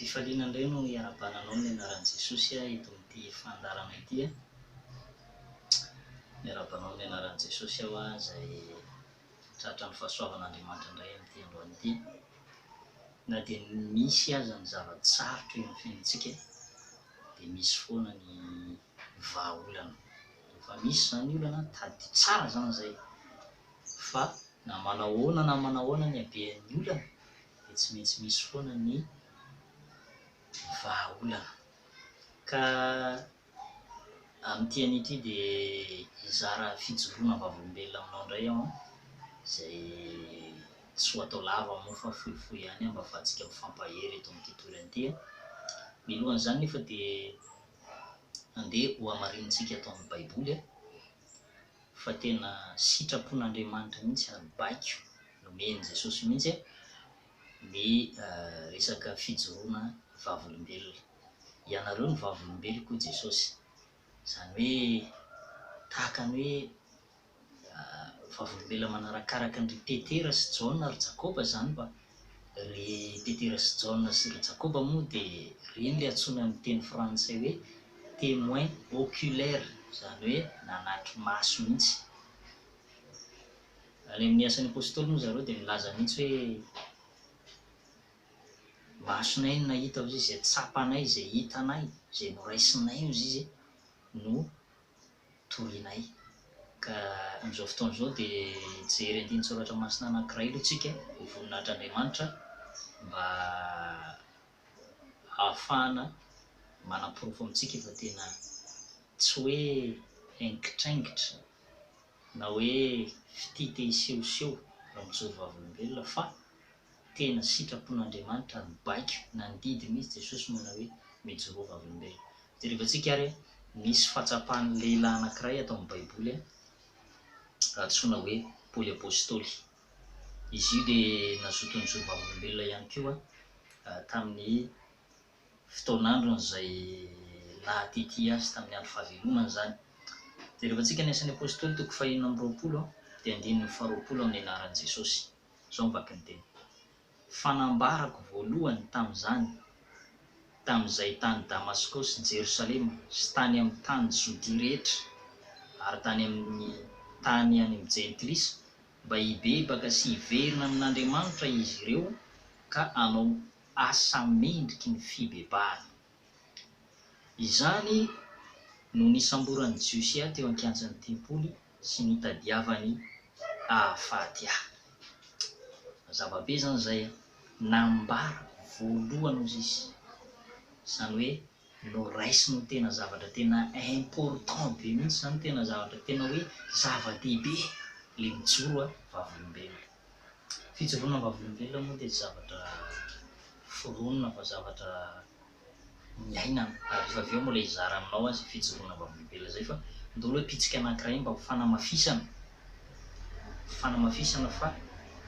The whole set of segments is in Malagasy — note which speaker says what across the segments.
Speaker 1: Am-pifaliana indray no iarahabana anao amin'ny anaran'i Jesosy eto amin'ity fandaharana ity. Miarahaba anao amin'ny anaran'i Jesosy aho izay tratran'ny fahasoavan'Andriamanitra indray amin'ity androany ity. Na dia misy aza ny zava-tsarotra eo amin'ny fiainantsika dia misy foana ny vahaolana. Rehefa misy izany olana, tadidio tsara izany izay fa na manahoana na manahoana ny habean'ny olana dia tsy maintsy misy foana ny vahaolana. Ka amin'ity anio ity dia hizara fijoroana vavolombelona aminao indray aho an, izay tsy ho atao lava moa fa fohifohy ihany mba ahafahantsika mifampahery eto amin'ity toerana ity an. Milohan'izany nefa dia andeha hohamarinintsika ato amin'ny baiboly an, fa tena sitrapon'Andriamanitra mihitsy ary baiko nomen'i Jesosy mihitsy ny resaka fijoroana vavolombelona. Ianareo no vavolombeloko hoy Jesosy. Izany hoe tahaka ny hoe vavolombelona manarakaraka an-dry Petera sy Jaona ary Jakoba izany fa ry Petera sy Jaona sy ry Jakoba moa dia ireny ilay antsoina amin'ny teny frantsay hoe témoin oculaire, izany hoe nanatri-maso mihitsy. Any amin'ny Asan'ny Apostoly moa zareo dia milaza mihitsy hoe masonay no nahita hozy izy, izay tsapanay, izay hitanay, izay noraisinay hozy izy no torianay. Ka amin'izao fotoana izao dia hijery andinin-tsoratra masina anankiray aloha tsika ho voninahitr'Andriamanitra mba hahafahana manaporofo amintsika fa tena tsy hoe haingitraingitra na hoe fitia te hisehoseho raha mijoro vavolombelona fa tena sitrapon'Andriamanitra ary baiko nandidy mihitsy Jesosy manao hoe mijoroa vavolombelona. Jerevantsika ary misy fahatsapan'ny lehilahy anankiray ato amin'ny baiboly antsoina hoe Paoly Apostoly. Izy io dia nazoto nijoro vavolombelona ihany koa tamin'ny fotoan'androny izay naha TT azy tamin'ny andro fahavelomany izany. Jerevantsika ny Asan'ny Apostoly toko fahenina amby 20 dia andininy faharoapolo amin'ny anaran'i Jesosy. Izao ny vakin'ny teny. Fa nambarako voalohany tamin'izany, tamin'izay tany Damaskosy sy Jerosalema sy tany amin'ny tany Jodia rehetra ary tany amin'ny tany any amin'ny Jentilisa, mba hibebaka sy hiverina amin'Andriamanitra izy ireo ka hanao asa mendriky ny fibebahana. Izany no nisamboran'ny Jiosy ahy teo an-kianjan'ny tempoly sy nitadiavany hahafaty ahy. Mazava be izany izay nambarako voalohany hozy izy. Izany hoe noraisiny ho tena zavatra tena important be mihitsy izany, tena zavatra tena hoe zava-dehibe ilay mijoro vavolombelona. Fijoroana vavolombelona moa dia tsy zavatra foronina fa zavatra niainana ary rehefa avy eo mbola hizara aminao aho izay fijoroana vavolombelona izay fa ndao aloha hipitsika anankiray mba ho fanamafisana fanamafisana fa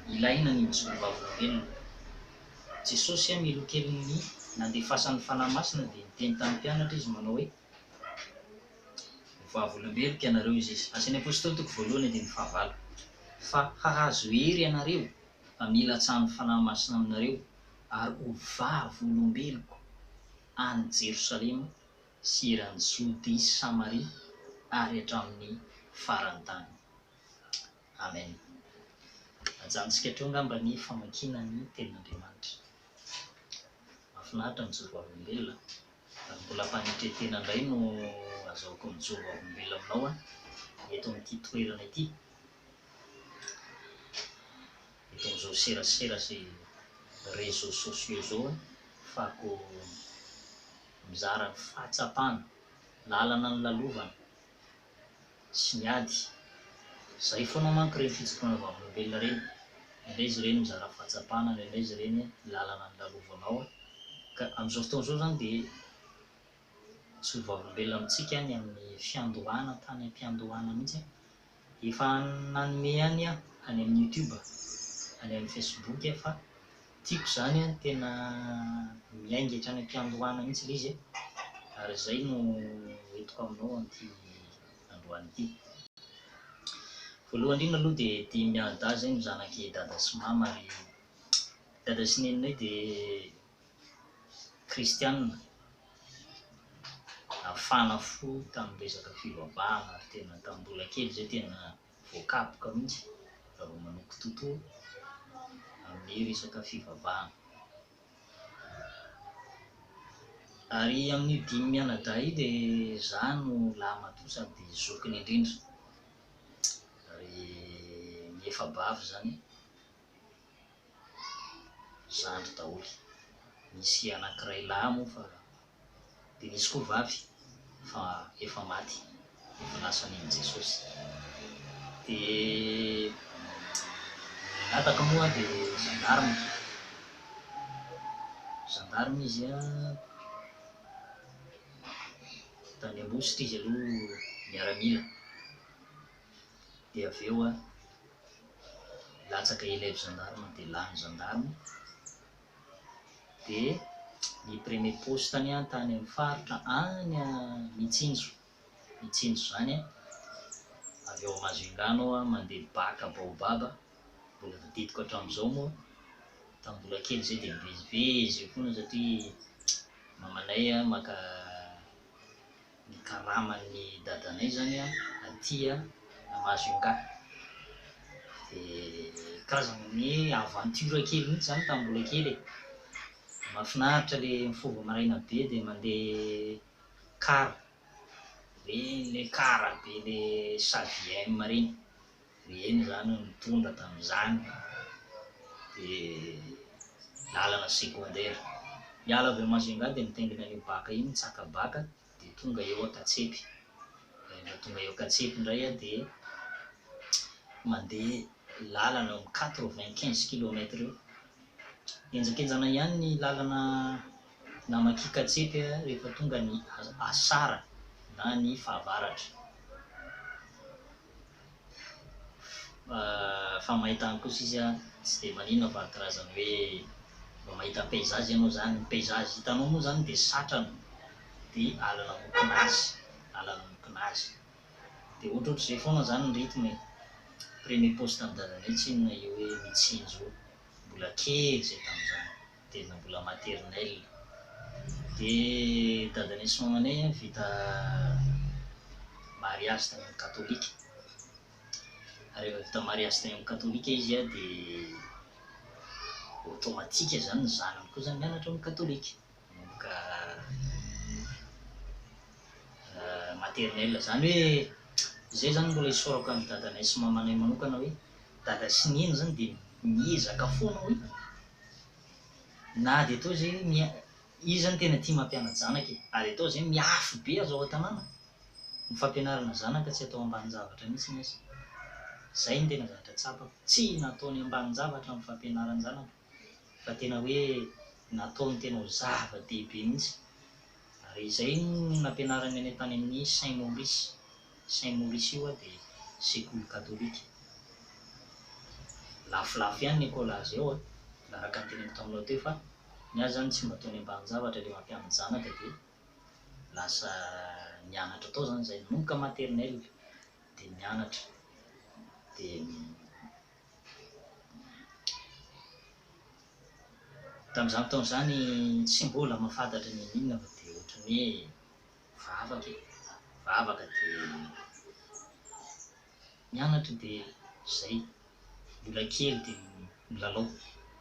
Speaker 1: ilaina ny mijoro vavolombelona. Jesosy mialoha kelin'ny nandefasany ny Fanahy Masina dia niteny tamin'ny mpianatra Izy manao hoe, Ho vavolombeloko ianareo izy izy. Asan'ny Apostoly toko voalohany andininy fahavalo. Fa hahazo hery ianareo amin'ny hilatsahan'ny Fanahy Masina aminareo ary ho vavolombeloko any Jerosalema sy eran'i Jodia sy Samaria ary hatramin'ny faran'ny tany. Amen. Ajanontsika hatreo angamba ny famakiana ny Tenin'Andriamanitra. Mahafinaritra mijoro vavolombelona. Ary mbola ampanetren-tena indray no azahoako mijoro vavolombelona aminao eto amin'ity toerana ity, eto amin'izao serasera sy réseaux sociaux izao ahafahako mizara ny fahatsapana, lalana nolalovana sy ny ady. Izay foana manko ireny fijoroana vavolombelona ireny. Indraindray izy ireny mizara fahatsapana, indraindray izy ireny lalana nolalovanao. Ka amin'izao fotoana izao izany dia mijoro vavolombelona amintsika ny amin'ny fiandohana tany am-piandohana mihitsy. Efa nanome ihany aho any amin'ny youtube, any amin'ny facebook fa tiako izany ny tena miainga hatrany am-piandohana mihitsy ilay izy ary izay no entiko aminao amin'ity androany ity. Voalohany indrindra aloha dia dimy mianadahy izay no zanak'i dada sy mama ary dada sy neninay dia. Kristianina, nafana fo tamin'ny resaka fivavahana ary tena tamin'ny mbola kely izay tena voakapoka mihitsy raha vao manoko toto amin'ny resaka fivavahana. Ary amin'io dimy mianadahy io dia za no lahimatoa sady zokiny indrindra. Ary ny efa-bavy izany zandry daholo. Nisy anankiray lahy moa fa dia nisy koa vavy fa efa maty, efa lasa any amin'i Jesosy. Dia ny dadako moa dia gendarme, gendarme izy an, tany Ambositra izy aloha miaramila, dia avy eo an, latsaka élève gendarme dia lany gendarme. Dia ny premier poste-ny an tany amin'ny faritra any Mitsinjo, Mitsinjo izany an, avy ao Majunga anao an mandeha baka Baobab, mbola tadidiko hatramin'izao moa, tamin'ny mbola kely izay dia mivezivezy eo foana satria mamanay an maka ny karaman'ny dadanay zany aty Majunga. Dia karazana ny aventure kely mihitsy zany tamin'ny mbola kely e. Mahafinaritra le mifoha vao maraina be dia mandeha car, ireny le car be le Saviem ireny. Ireny izany no nitondra tamin'izany dia lalana secondaire. Miala avy eo Majunga dia mitaingina an'io baka iny mitsaka baka dia tonga eo Ankatsepy. Rehefa tonga eo Ankatsepy indray aho dia mandeha lalana eo amin'ny 95 kilomètre eo. Henjakenjana ihany ny lalana namakian-Katsepy rehefa tonga ny asara na ny fahavaratra. Fa mahita any kosa izy an, tsy dia maninona fa karazany hoe mba mahita paysage ianao zany, ny paysage hitanao moa zany dia satrana dia alana mokonazy, alana mokonazy. Dia ohatrohatr'izay foana zany ny rythme e. Premier poste an'i dadanay tsinona io hoe mitsinjo io, mbola kely izay tamin'izany. tena mbola maternelle. Dia dadanay sy mamanay vita mariage tany amin'ny katolika. Ary rehefa vita mariage tany amin'ny katolika izy dia automatique izany ny zanany koa izany mianatra ao amin'ny katolika. Manomboka maternelle. Izany hoe izay izany mbola isaorako an'i dadanay sy mamanay manokana hoe dada sy neny izany dia miezaka foana hoe Na dia atao izay hoe mia, izy zany tena tia mampiana-janaka e, ary atao izay miafy be aza ao an-tanàna, ny fampianarana zanaka tsy atao ambanin-javatra mihitsy aza, zay no tena zavatra tsapako, tsy nataony ambanin-javatra ny fampianaran-janaka fa tena hoe nataony tena ho zava-dehibe mihitsy, ary izay no nampianarany anay tany amin'ny Saint Maurice. Saint Maurice io dia sekoly katolika. Lafolafo ihany ny écolage ao an, araka ny teneniko taminao teo fa ny ahy zany tsy mba ataony ambanin-javatra ilay mampiana-janaka dia lasa nianatra tao zany izahay nanomboka maternelle dia nianatra dia tamin'izany fotoana izany tsy mbola mahafantatra n'inon'inona fa dia ohatran'ny hoe Vavaka e! Vavaka dia mianatra dia zay. Mbola kely dia milalao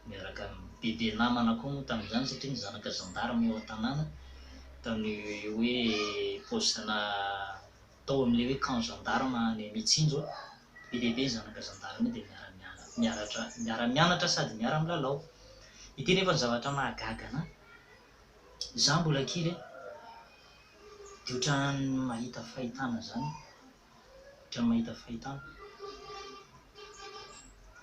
Speaker 1: miaraka amin'ny bebe namana koa moa tamin'izany satria ny zanaka gendarme eo an-tanàna tamin'ny hoe poste-na tao amin'ilay hoe camp gendarme any Mitsinjo be dia be ny zanaka gendarme dia miara-miana miaratra miara-mianatra sady miara-milalao. Ity nefa ny zavatra mahagaga anà. Izaho mbola kely e, dia ohatran'ny mahita fahitana izany, ohatran'ny mahita fahitana.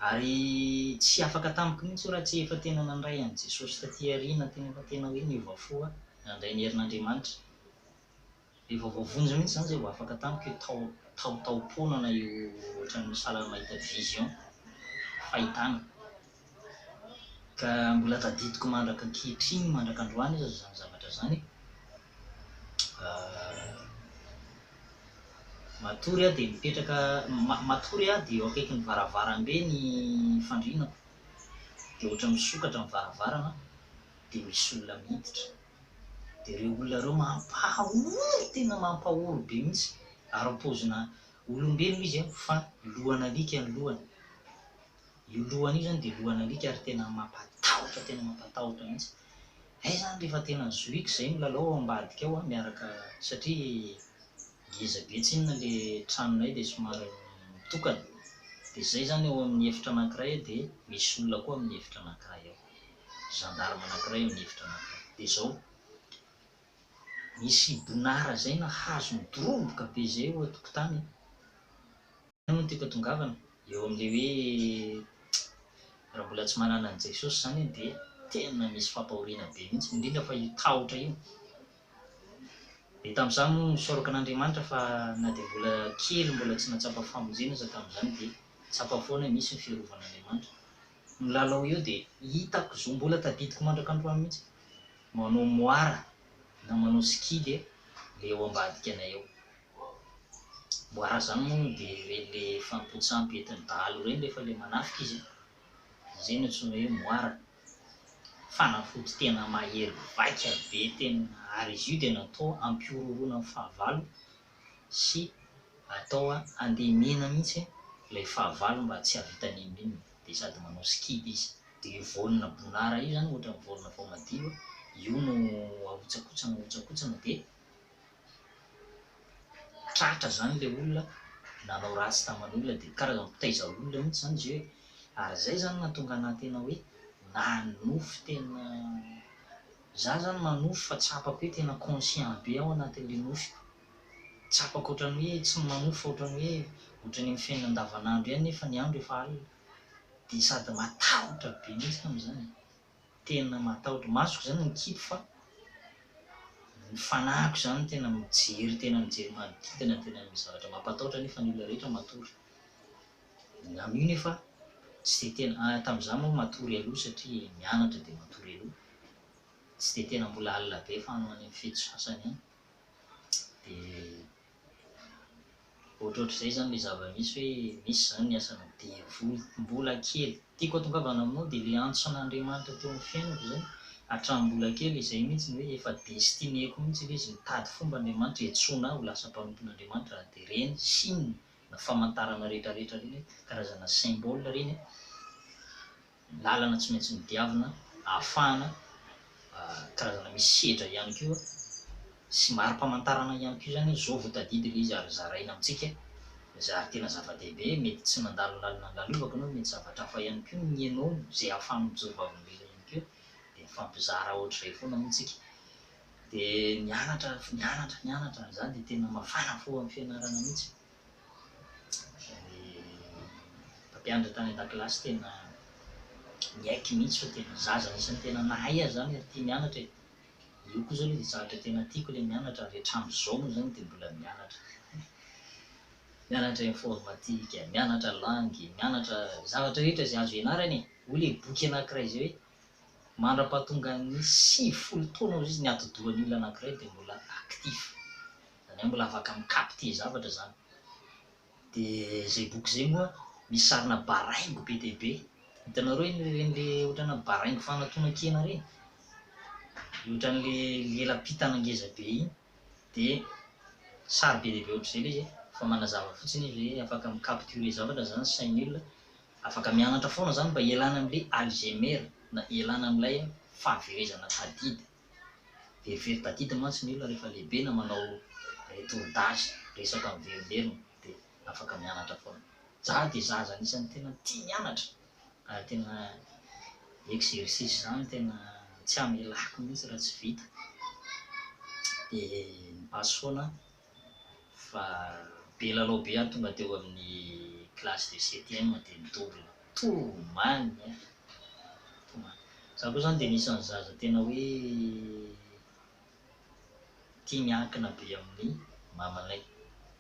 Speaker 1: Ary tsy afaka tamiko mihitsy io raha tsy efa tena nandray an'i Jesosy taty aoriana, tena efa tena hoe niova fo aho, nandray ny herin'Andriamanitra. Efa voavonjy mihitsy izany izay vao afaka tamiko io tao taotaom-ponana io ohatran'ny sahala mahita vision, fahitana. Ka mbola tadidiko mandraka ankehitriny, mandraka androany aza izany zavatra izany. Matory aho dia mipetraka, matory aho dia eo akaikin'ny varavarambe ny fandrianako. Dia ohatran'ny misokatra ny varavarana dia misy olona miditra. Dia ireo olona ireo mampahory, tena mampahory be mihitsy. Ary paozina olombelona izy an, fa lohan'alika ny lohany. Io lohany io izany dia lohan'alika ary tena mampatahotra, tena mampatahotra mihitsy. Hay izany rehefa tena zohiko izay milalao ao ambadika ao an, miaraka satria ngeza be tsinona ilay tranonay dia somary mitokana. Dia izay izany ao amin'ny efitra anankiray dia misy olona koa amin'ny efitra anankiray ao. Gendarme anankiray amin'ny efitra anankiray. Dia izao, misy bonara izay na hazo midoroboka be izay eo an-tokotany an. Inona no tiako hatongavana? Eo amin'ilay hoe raha mbola tsy manana an'i Jesosy izany dia tena misy fampahoriana be mihitsy, indrindra fa io tahotra io. Dia tamin'izany moa nisaorako an'Andriamanitra fa na dia mbola kely mbola tsy nahatsapa famonjena aza tamin'izany dia tsapa foana hoe misy ny fiarovan'Andriamanitra. Milalao eo dia hitako izao mbola tadidiko mandrak'androany mihitsy, manao moara na manao sikidy ilay eo ambadika anay eo. Moara zany moa dia ireny le fanompoan-tsampy entin'ny dahalo ireny rehefa le manafika izy an! Izay no antsoina hoe moara. Fanafody tena mahery vaika be tena ary izy io dia natao hampihorohoroana ny fahavalo sy atao handemena mihitsy ilay fahavalo mba tsy hahavita n'inon'inona dia sady manao sikidy izy. Dia io voanina bonara io zany ohatran'ny voanina voamadilo io no ahotsakotsana ahotsakotsana dia Tratra zany le olona nanao ratsy taman'olona de karazana mpitaiza olona mihitsy zany izy io e! Ary zay zany nahatonga anah tena hoe nanonofy tena, za zany manofy fa tsapako hoe tena conscient be aho anatin'le nofiko, tsapako ohatran'ny hoe tsy manofy fa ohatran'ny hoe ohatran'ny amin'ny fiainana andavanandro ihany nefa ny andro efa alina, de sady matahotra be mihitsy tamin'izany e! Tena matahotra. Masoko zany mikipy fa ny fanahiko zany tena mijery tena mijery manodidina tena misy zavatra mampatahotra nefa ny olona rehetra matory. Ny amin'io nefa tsy dia tena, tamin'izaho moa matory aloha satria mianatra dia matory aloha. Tsy dia tena mbola alina be fa any ho any amin'ny fito sasany any. Dia Ohatrohatr'izay izany ilay zava-misy hoe misy izany ny asana devoly mbola kely. Tiako hatongavana aminao dia ilay antson'Andriamanitra teo amin'ny fiainako izany hatramin'ny mbola kely izay mihitsy ny hoe efa destineko mihitsy ilay izy mitady fomba Andriamanitra hiantsoana ahy ho lasa mpanompon'Andriamanitra raha dia ireny signe na famantarana rehetrarehetra ireny karazana symbole ireny lalana tsy maintsy nodiavina ahafahana karazana misy sedra ihany koa sy mari-pamantarana ihany koa izany hoe izao vao tadidy ilay izy ary zaraina amintsika izay ary tena zava-dehibe, mety tsy nandalo ny lalana nolalovako ianao, mety zavatra hafa ihany koa ny ianao izay ahafahanao mijoro vavolombelona ihany koa dia mifampizara ohatr'izay foana moa tsika dia nianatra nianatra nianatra, izaho dia tena mafana fo amin'ny fianarana mihitsy. Ny mpampianatra tany an-dakilasy tena niaiky mihitsy fa tena zaza anisan'ny tena nahay aho izany ary tia mianatra e. Io koa izao aloha dia zavatra tena tiako ilay mianatra ary hatramin'izao moa izany dia mbola mianatra. Mianatra informatique, mianatra langue, mianatra zavatra rehetra izay azo ianarana e. Hoy ilay boky anankiray izay hoe mandra-pahatongan'ny 90 taona hozy izy ny atidohan'ny olona anankiray dia mbola actif. Izany hoe mbola afaka mi-capter zavatra izany. Dia izay boky izay moa misy sarina baraingo be dia be. Hitanareo iny ireny le ohatrana baraingo fanatonan-kena ireny? Le ohatran'le lela-pitana ngeza be iny. Dia sary be dia be ohatr'izay ilay izy e. Fa manazava fotsiny izy hoe afaka mi-capturer zavatra izany ny sain'ny olona. Afaka mianatra foana izany mba hialana amin'ilay Alzheimer na hialana amin'ilay fahaverezana tadidy. Verivery tadidy mantsy ny olona rehefa lehibe na manao retour d'age, resaka miverimberina dia afaka mianatra foana. Za dia zaza anisan'ny tena tia mianatra ary tena exercice izany tena tsy amelako mihitsy raha tsy vita. Dia ni-passe foana aho fa be lalao be aho tonga teo amin'ny classe de septième dia ni-double. Tomany aho. Tomany. Za koa zany dia anisan'ny zaza tena hoe tia miankina be amin'ny mamanay.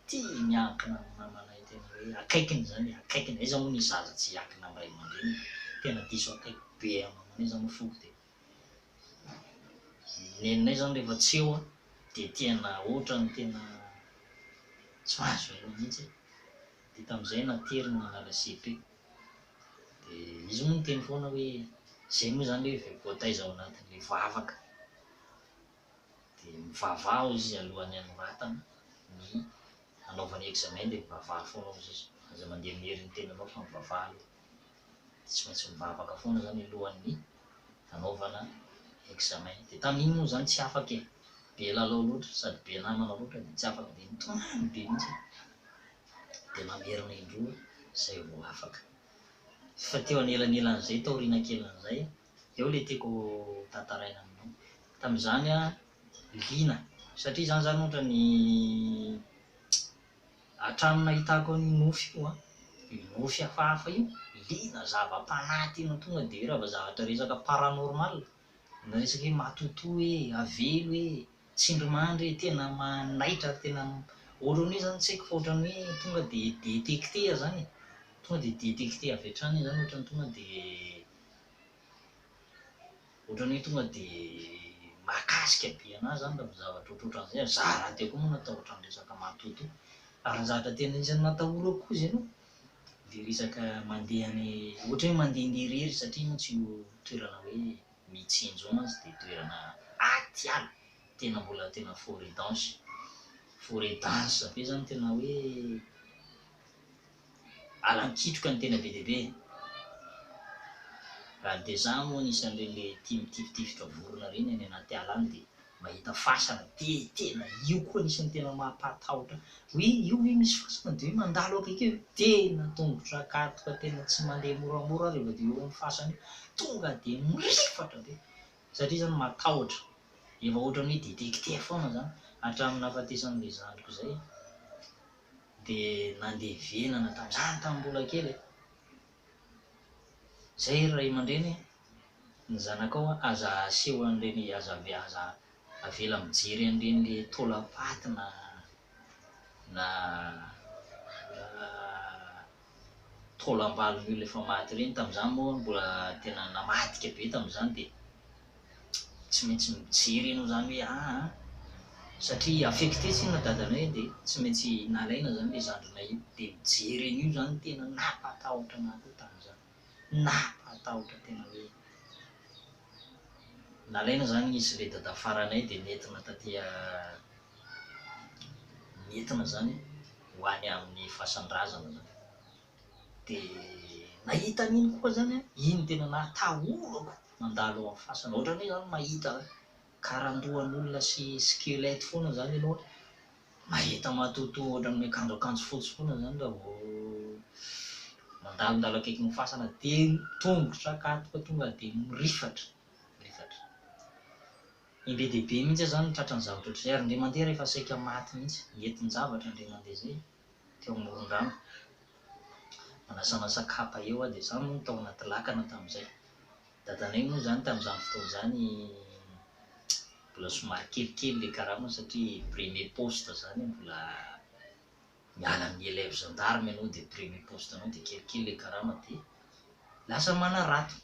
Speaker 1: Tia miankina amin'ny mamanay tena hoe akaikiny zany e, akaikiny. Aiza moa ny zaza tsy hiankina amin'ny ray aman-dreniny. Tena diso akaiky be amin'ny mamanay za moa foko dia neninay zany rehefa tsy eo an, dia tena ohatran'ny tena tsy mahazo aina mihitsy e. Dia tamin'izay nateriny nanala cepe. Dia izy moa niteny foana hoe izay moa izany hoe voataiza ao anatin'ilay vavaka. Dia mivavaha hozy izy alohan'ny hanoratana ny hanaovana examen dia mivavaha foana hozy izy. Aza mandeha amin'ny herin'ny tenanao fa mivavaha aloha. Dia tsy maintsy mivavaka foana izany alohan'ny hanaovana examen. Dia tamin'iny moa izany tsy afaka e! Be lalao loatra sady be namana loatra dia tsy afaka dia nitomany be mihitsy aho. Dia namerina indroa izay vao afaka. Fa teo anelanelan'izay taoriana kelin'izay, eo ilay tiako tantaraina aminao. Tamin'izany aho liana satria izany izany ohatran'ny hatramin'ny nahitako an'io nofy io an, io nofy hafahafa io, liana zava-panahy tena tonga dia hoe raha vao zavatra resaka paranormal, na resaka hoe matotoa hoe, avelo hoe, tsindrimandry hoe, tena manaitra ary tena ohatran'ny hoe izany tsy haiko fa ohatran'ny hoe tonga dia detecter izany e, tonga dia detecter avy hatrany izany ohatran'ny tonga dia. Ohatran'ny hoe tonga dia mahakasika be an'ahy izany raha vao zavatra ohatrohatran'izay ary izaho rahateo koa moa natahotra ny resaka matotoa. Ary ny zavatra tena anisan'ny natahorako koa izay aloha dia resaka mandeha any, ohatra hoe mandehandeha irery satria mantsy io toerana hoe Mitsinjo io mantsy dia toerana atiala, tena mbola tena forêt dense, forêt dense be izany tena hoe. Alan-kitroka no tena be dia be. Raha dia za moa anisan'ireny le tia mitifitifitra vorona ireny any anaty ala any dia mahita fasana dia tena io koa anisan'ny tena mampatahotra ahy. Hoe io ve misy fasana dia hoe mandalo akaiky eo, tena tongotra akatoka tena tsy mandeha moramora aho rehefa dia eo amin'ny fasana eo, tonga dia mirifatra be satria zany matahotra, efa ohatran'ny hoe detecter foana zany hatramin'ny nahafatesan'ilay zandriko izay. Dia nandevenana tamin'izany tamin'ny mbola kely e! Zay ry ray aman-dreny e! Ny zanakao aza aseho an'ireny, aza aza avela mijery an'ireny le taolam-paty na na taolam-balon'ny olona efa maty ireny, tamin'izany moa mbola tena namadika be tamin'izany dia tsy maintsy mijery ianao izany hoe aa satria affecté tsinona dadanay dia tsy maintsy nalaina izany ilay zandrinay io dia mijery an'io izany tena nampatahotra anah koa tamin'izany, nampatahotra tena hoe nalaina izany izy sy ilay dadafaranay dia nentina taty nentina izany ho any amin'ny fasan-drazana izany. Dia nahita an'iny koa izany aho, iny tena nahatahorako mandalo ao amin'ny fasana. Ohatran'ny hoe izany mahita karandohan'olona sy squelette foana izany ianao, mahita matotoa ohatran'ny miakanjoakanjo fotsy foana izany raha vao mandalondalo akaikin'ny fasana. Dia tongotra akatoka tonga dia mirifatra, mirifatra. Imbe dia be mihitsy aho izany no tratran'ny zavatra ohatr'izay ary indray mandeha rehefa saika maty mihitsy, nentin-javatra indray mandeha izay teo amoron-drano. Manasanasa kapa eo aho dia izaho moa no tao anaty lakana tamin'izay. Dadanay moa izany tamin'izany fotoana izany mbola somary kelikely ilay karama satria premier poste izany mbola miala amin'ny élève gendarme ianao dia premier poste anao dia kelikely ilay karama dia lasa manarato.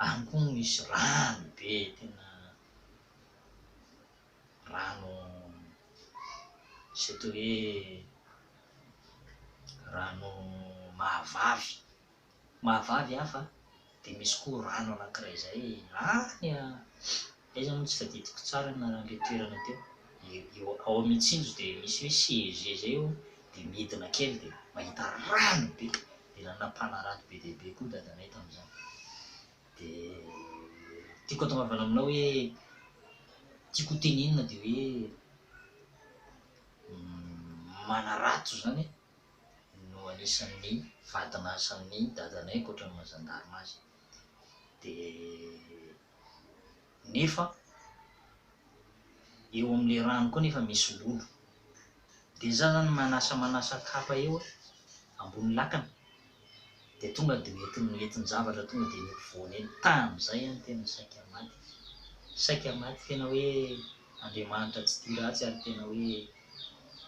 Speaker 1: Any koa misy rano be tena rano izay atao hoe rano mahavavy, mahavavy hafa dia misy koa rano anankiray izay any aiza moa tsy tadidiko tsara ny anaran'ilay toerana teo, eo ao Mitsinjo dia misy hoe CEG izay eo dia midina kely dia mahita rano be, dia nanana mpanarato be dia be koa dadanay tamin'izany. Dia tiako hatongavana aminao hoe tiako ho tenenina dia hoe manarato izany no anisan'ny vadin'asan'ny dadanay ankoatra ny maha zandarma azy. Dia nefa eo amin'ilay rano koa nefa misy lolo. Dia za zany manasa manasa kapa eo ambony lakana dia tonga dia mety nentin-javatra tonga dia eny ampovoany eny. Tamin'izay aho no tena saika maty. Saika maty tena hoe Andriamanitra tsy tia ratsy ary tena hoe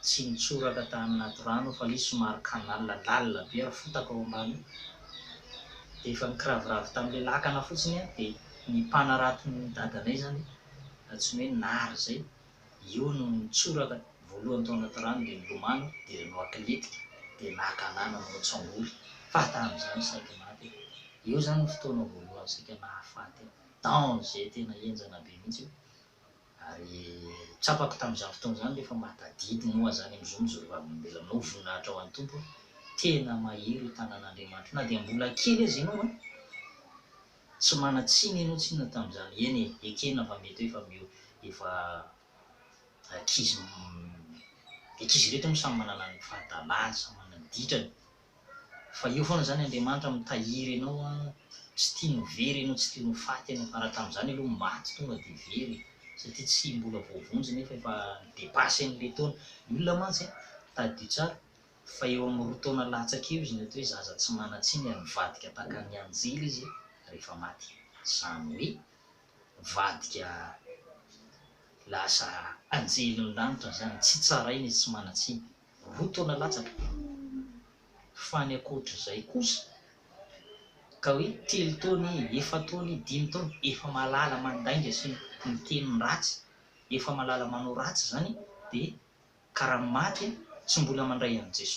Speaker 1: tsy nitsoraka tany anaty rano aho fa ilay izy somary canal lalina be ary fotaka ao ambany io. Dia efa nikiraviravy tamin'ilay lakana fotsiny aho dia ny mpanaraton'ny dadanay izany antsoiny hoe Nary izay Io no nitsoraka voalohany tao anaty rano dia nilomano dia noakiletika dia naka anana nanao tsangoly fa tamin'izany saika maty e! Io izany no fotoana voalohany saika nahafaty ahy. Danger tena henjana be mihitsy io. Ary tsapako tamin'izany fotoana izany rehefa mahatadidy moa izany amin'izao mijoro vavolombelona aminao, voninahitra ho an'ny Tompo, tena mahery io tanan'Andriamanitra io na dia mbola kely aza ianao an! Tsy manan-tsiny ianao tsinona tamin'izany, eny e, ekena fa mety hoe efa miho efa ankizy ankizy ireto moa samy manana ny fahadalany, samy manana ny ditrany. Fa eo foana izany Andriamanitra mitahiry anao an, tsy tiany ho very ianao, tsy tiany ho faty ianao, fa raha tamin'izany aloha maty tonga dia very e, satria tsy mbola voavonjy nefa efa ni-depasser an'ilay taona. Ny olona mantsy an, tadidio tsara fa eo amin'ny roa taona latsaka eo izy no atao hoe zaza tsy manan-tsiny ary mivadika tahaka ny anjely izy rehefa maty. Izany hoe mivadika lasa anjelin'ny lanitra izany, tsy tsaraina izy tsy manan-tsiny. Roa taona latsaka. Fa ny ankoatr'izay kosa, ka hoe telo taona i, efa-taona i, dimy taona, efa mahalala mandainga sy miteny ratsy, efa mahalala manao ratsy izany dia ka raha maty tsy mbola mandray an'i Jesosy.